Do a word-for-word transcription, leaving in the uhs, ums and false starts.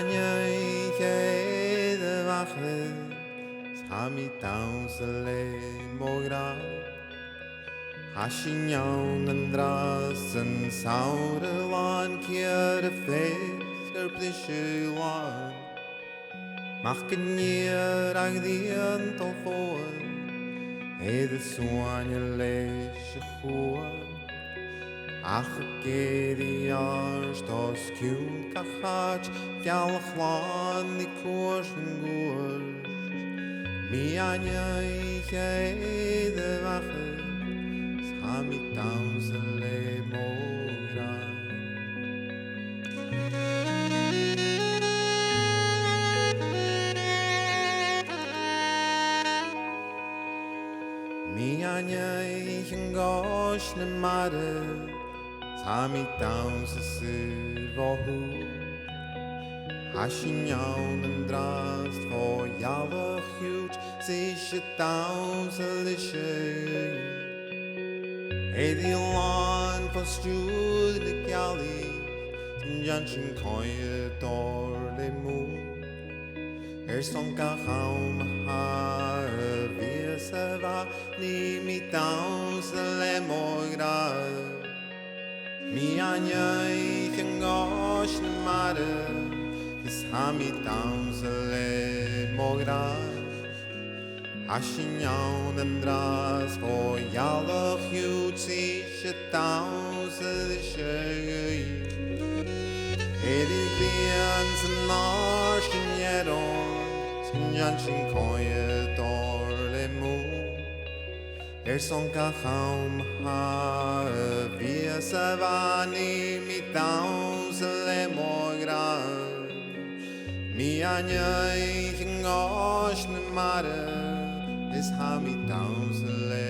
Nigheadh air a' mhachair, 's tha mi a' dannsa le mo ghràidh. Tha sinn ann an-dràsta 's an samhradh làn, ciaradh feasgar briseadh làn. Mac an iar a' rian dol fodha, air a suain leis a' chuan. Ach a' gèiri àrd os cionn gach àit', gealach làn ri cuairt an cuairt. Mi a' nighe air a' mhachair, 's tha mi a' dannsa le mo ghràidh. Mi a' nighe an cois na mara, 's tha mi a' dannsa saor bho thùr. Tha sinn ann an-dràsta fo ghealach chiùit, 's ise a' dannsa leis a' ghaoith. Air a' làn fo stiùir na gealaich, 's an dèan sinn coimhead oirre le mùr. Airson gach àm a tha a' mhìos a bha, nì mi dannsa le mo ghràidh. Mi a' nighe an cois na mara, is tha mi a' dannsa le mo ghràidh. Tha sinn ann an-dràsta fo ghealach chiùit, 's ise a' dannsa leis a' ghaoith. Air a' ghrian san àird an earrainn, 's an dèan sinn coimhead oirre le mùr. Airson gach àm a tha a' mhìos a bha, nì mi dannsa le mo ghràidh. Mi a' nighe an cois na mara, is tha mi a' dannsa le